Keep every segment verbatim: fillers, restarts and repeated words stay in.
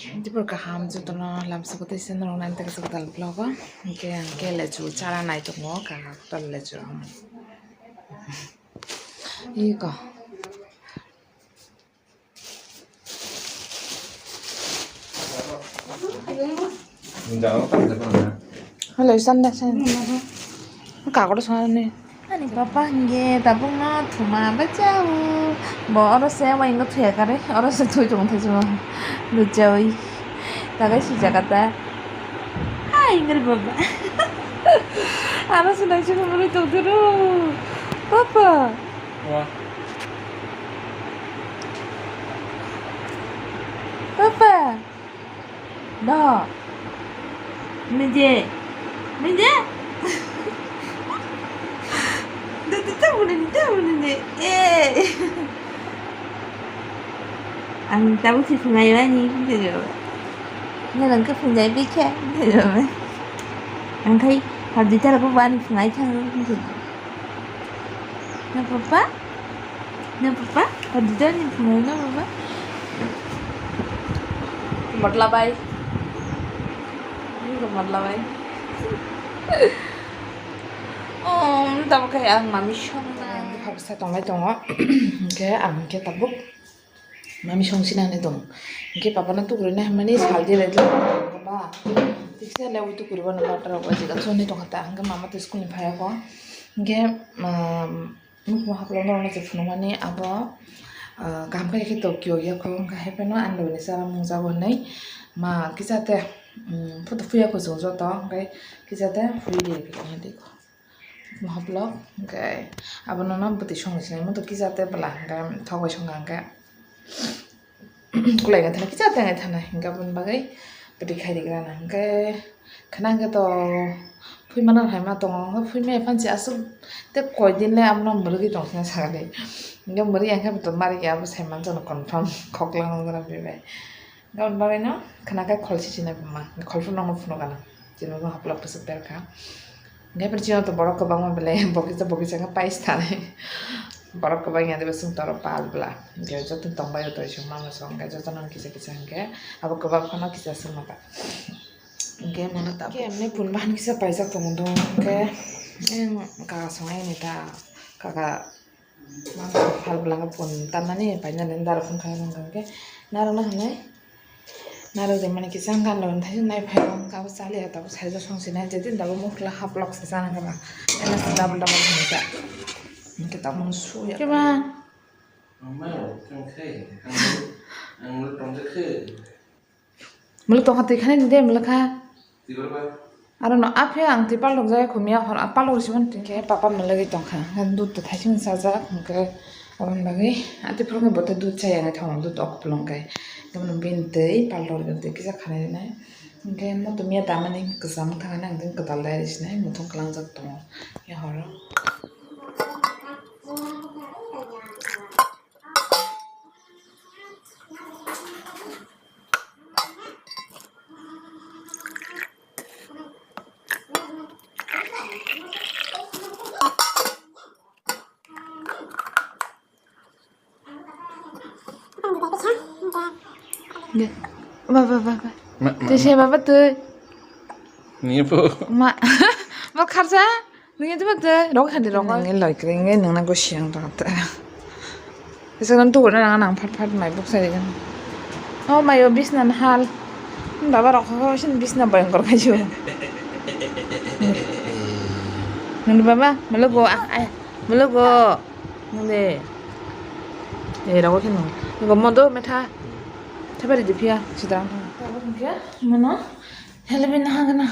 Dibor kaham jotono lamsoko tei sendrong nani tei kaisa kwtal vlog o. Hwnkhe ang khe lechu chara nai tongo, kaka kwtal lechu rok. Iko. Hello, Sunday, Sunday. Kagoro songani. Ani papa hingke tabukno thuma bachao. Bo oro se waingo thuya kare, oro se thui tong thai jimo. Luchawi. Tagai si jaga ta. Hai, ngari baba. Aro se nai se ngari tong thuru. Papa. Wa. Papa. No. Nije. Nije. Dede tabuni, tabuni ne. Eh. Ang tabuk si phungai bani. Nang ke phungai bikhe. Ang khai habdi tara bu bani phungai thang. Na papa? Na papa? Habdi tara ni phungai na papa? Matla bai. Ini ke matla bai. Oh, tabuk khai ang mami song na. Habsa tonglai tongo. Hingke ang hingke tabuk. Mami songsinani tong. Hingke papano tukurina hwnmani saldi bai ba. Tiksa lewi tukuribo no bathroom o jiga songni tongkha ta. Hingke mama to school ni phaiya ko. Hingke, um, nukmo haplokno rwna se phunukmani abo, uh, kaham khe khe Tokyo yakho hingke hapheno ani logoni chara mungjago hwnwi ma kisa te, um, photo phuya ko chwng joto hingke kisa te phui di ko. Mohoblok, hingke abono no bwtwi songwi sinai, muitu kisa tei bwla hingke thok bai songkha hingke kulai wngwi thana, kisa tei wngwi thana, hingke aboni bagwi bwtwi khai rwgwlana. Hingke khna hingke to phui mano hai ma tongo, hingke phui maya phan se aswk tei koi din le abono mwrwgwi tong thana sakani, hingke mwrwya hingke bo to mari ya, abo sai manjak no confirm khoklang wngwi rw bai. Aboni bagwi no khna khe khol si sinai buma, khol phano no phunukgana, chini bo haplok bwswk berkha. Hingke bini chini to borok kwbangma belai bokisa bokisa khe pais thani. Borok kwbang ya de bwswk toro pal bwla. Hingke joto tongbai o twi song mama song hingke joto no kisa kisa hingke abo kwbang phano kisa swngma ta. Hingke mono ta. Hingke emni pun bahan kisa paijak tongo do hingke, em, kaka song ai ni ta kaka. Mangso phal bwlanga pun tanani painani narwk phunukha wngkha hwnkhe narwkna hwnwi narwk rimani kisa wngkha, norok thaisun nai phai wngkha, abo chaliya tabuk saijo songsinai je din tabuk mukhla haplok se chana kha ba eno se double double hwnwi kha hwnkhe tabuk suya. Khe ba? Mwlwk tongkha twi khani de mwlwkha. Aro no aphi ang twi palok jaya khumya hor palok risi mani twi khe papa mwlwgwi tongkha. Dud to thaising sajak hwnkhe aboni bagwi ati phuru khe bo tei dud chaya wngwi thango dud ok kupulung khe. Tei bini twi palok rwgwi twi kisa khanai rwnai. Hwnkhe moto miya damani kwcham thangani ang tini kwtal dai rwsinai muthung kwlangjak tongo. Horo. Ba, ba, ba, ba. Ma, ma, twi se ma. Baba twi. Ni po. Ma, ma kharsa. Nungya tei bakte rok khadi rok. Nungya loi kring nge nungna go siang ta ta. Kisa kan tu guna nang nang phat phat mai buk sai kan. Oh mayo bisna na hal. Baba rok ho sin bisna bayang kor kaju. Nung baba melo go ah ah melo go. Nung de. Eh rok khe nung. Nung go modo metha. Thabari di phiya sidrang. Mono. Helbin hagana.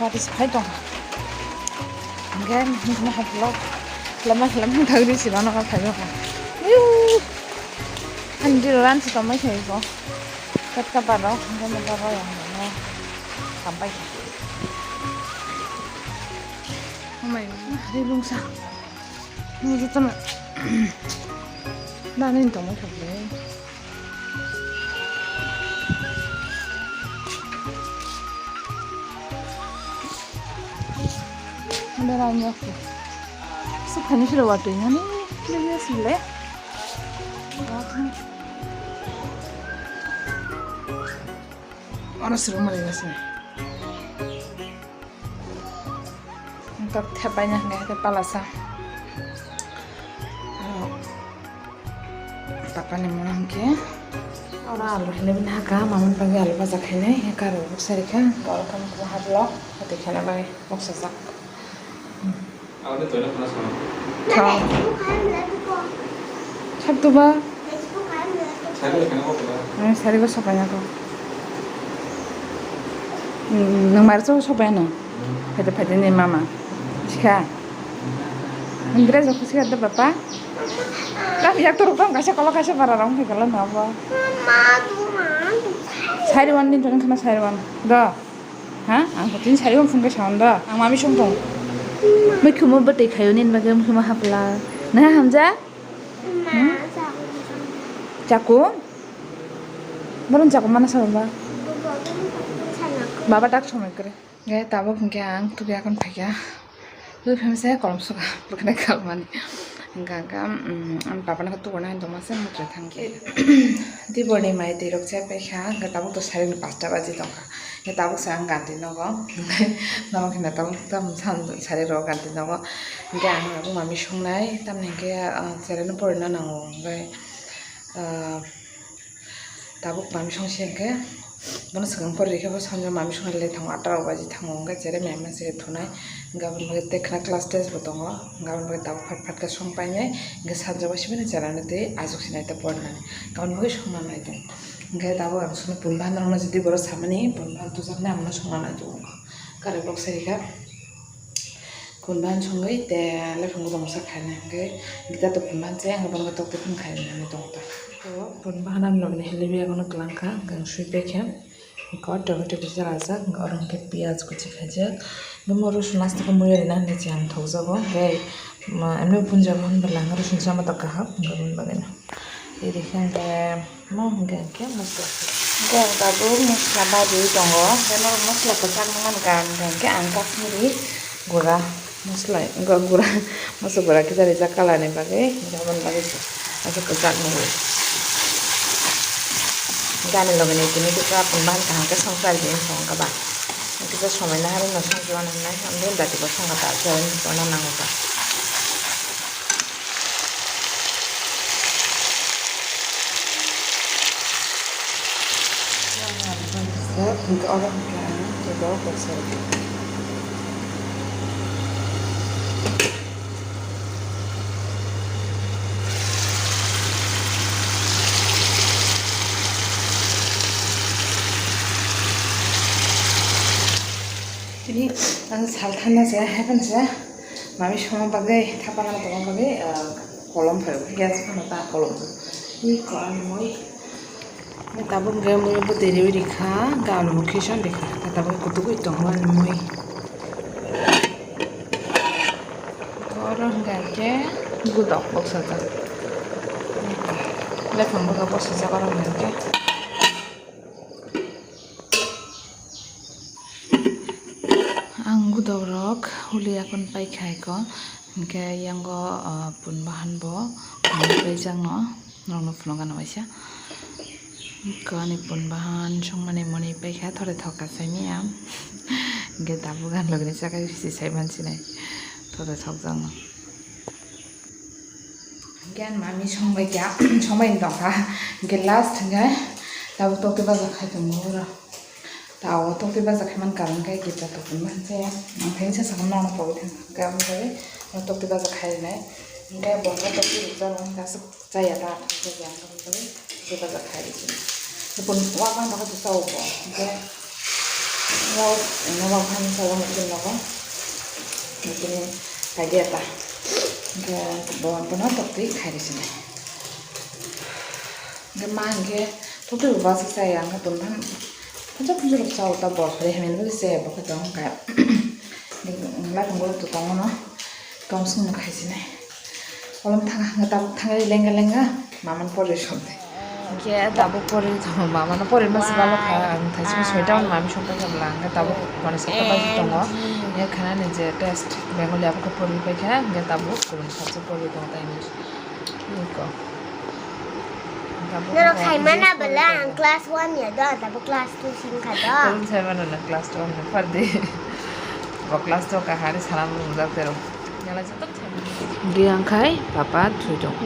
Pati se phai tong. Hingke hingke haplo lama lama thagri si mano ka phai bokha. Ani diro ran si tongmai thai ko. Kat ka paro hingke mo paro yang mo. Sampai. Oh my God. Hari lungsa. Ni jotono. Nani tongmai thai. Berai ni aku. Sukhani sila watui nani. Ini sila. Oro sila mali nasi. Tok thepai na hingke palasa. Papa ni mona hingke. Oro alu hile bini haka, mamani bagwi alu baja khainai, hingke karo buksa rikha, hingke oro tamo kubu haplo, hati khaina bagwi buksa jak. Thang. Sab tu ba? Ang sari ko sopai na ko. Nang mar so sopai no. Phaide phaide ni mama. Sikha. Ang dress ko sikha de papa. Tapi yak turuk tong kaisa kolo kaisa bara rong thai kala na ba. Sari wan din tong khana sari wan. Do. Ha? Ang ko tin sari wan phun ka saun do. Ang mami song tong. Mui khumo bwtwi khayo nin bagwi mui khumo hapla. Na hamja? Chakung? Boron chakung mana saun ba? Baba tak somoi kre. Ge tabuk hingke ang tugi akon phaikha. Twi phaimse kolom suka bwkhwnai kalmani. Hingka hingka, mm, ang papa no tukurna hinwi tongma se muchung thangkhe. Dibor ni mai twi rok chai paikha, hingke tabuk to sari ni pasta baji tongkha. Hingke tabuk se ang ganti nogo. Nogo hingke tabuk tam sam sari rok ganti nogo. Hingke ang abo mami songnai, tamni hingke, ah, cherai no porina nango. Hingke, ah, Tabuk mami songse hingke, bono swkang pori rikhe bo sanjak mami songna le thango, ata rok baji thango, hingke cherai maya ma se thunai, hingke aboni bagwi tei khwna class test bo tongo, hingke aboni bagwi tabuk phat phat khe song painai, hingke sanjak bai sibini cherai no tei ajok sinai tei porinani, aboni bagwi songna nai tongo. Hingke tabuk ang songno pun bahan rok no jodi borok samani pun bahan tujaknai, amono songna nai tongo, kari bok sai rikha. Kun bahan songwi te lephang guda masa khaina hingke gita to kun bahan se ang bono tok te phang khaina nani tongo ta. To kun bahan ang nokni hilibi abono kwlangkha hingke ang sui pekhe hingke tomato kisa rajak hingke oro hingke piyaj kuchi khaijak hingke mo rosong aste khe muiya rina hinwi se ang thokjago hingke emno punjago hinba lang rosong sama ta kaham hingke aboni bagwi no. Iri khe hingke mo hingke hingke mosla. Hingke ang tabuk mosla baiwi tongo. Hingke norok mosla kwchak nang mani karon hingke ang Kashmiri gura mosla, hingke gura mosla gura kisa rijak colour ni bagwi, hingke aboni bagwi se aswk kwchak nugwi. Hingke ani loge ni tini kisa pun bahan kaham khe song chari di wngkha ba. Kisa somoi naharwi no song chuana hinai, ang dati bo song kha ta, chari ni chuana nango ta. Hingke oro hingke ang teibo kok sai rwkha. Tini ang sal thanna se, haikhe se. Mami songna bagwi, thapa hana tongna bagwi, ah, kolom phai rw, gas phano ta kolom. Ni ko ani mui. Ni tabuk hwnkhe mui bo deriwi rikha, gabani bo kisa rikha. Tabuk kutugwi tongo ani mui. Oro hwnkhe hwnkhe gudok boksajak. Lephang bwkha boksajak oro hwnkhe. Ang gudokrok huli akon paikha eko, hingke yango, ah, pun bahan bo, ah, paijakno, norokno phunukgana waisa. Eko ani pun bahan songmani moni paikha, thore thok kasaimia. Hingke tabuk ang logni chakha bisi sai mansinai, thore thokjakno. Hingke ani mami songbai kha, songbai wng tongkha. Hingke last hingke tabuk tokti baja khai tongo oro. Tao tokti baja khai man karon khe gita tokti man se. Ang khe sa sakno nono pogwi thangkha. Hingke aboni bagwi tokti baja khai rinai. Hingke bo tokti rwkjak wngkha aswk chaya ta thangkhe je ang aboni bagwi tokti baja khai rwkhe. Tei bo wa ma nokha twi chao bo. Hingke Nokha ni salo muchung nogo. Nokha ni idea ta. Hingke bo, bono toktwi khai rw sinai. Hingke ma hingke toktwi bo bwswk chaya, hingke tongthang phunjak phunjak rok chao ta, bo sari hamya ni bagwi chaya bo khe tong hingka. Laphang borok to tongo no, tong song no khai sinai. Olom thang, hingke tabuk thangwi lenga lenga mama no pori somdi. Hingke tabuk pori tong mama no pori ma si balo kha, ang thaising soita hwn mami songpai kha bwla, hingke tabuk mani saka bai tongo. Hingke khana ni je test Bengali abo khe pori pai kha, hingke tabuk kubun subject pori tongo ta English. Iko. Norok khai mana bwla, ang class one ya do, tabuk class two sing kha do. Tong sai mana na class two na phardi. Bo class two ka hari salam rujak tero. Yala joto sai mana. Giang khai papa thui dong.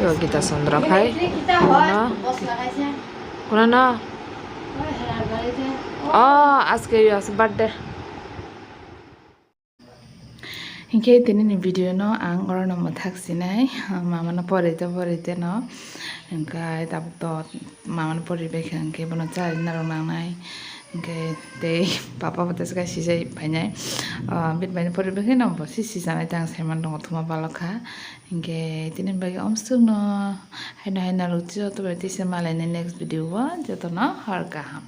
Yo Gita Chandra khai. Kuna na? Kuna na? Oh, aske yo as birthday. Hinkhe tini ni video no ang oro no mwthak sinai, mama no porite porite no, hinkhe tabuk to mama no poribai kha, hinkhe bono charwi narwk nangnai, hinkhe tei papa bo teisa sijai phainai, ah, bini bai no poribai khe no bo si sijanai tei ang saiman tongo thuma balok kha, hinkhe tini ni bagwi omswk no haino hai narwk joto bai teisa malainai next video o, joto no hor kaham.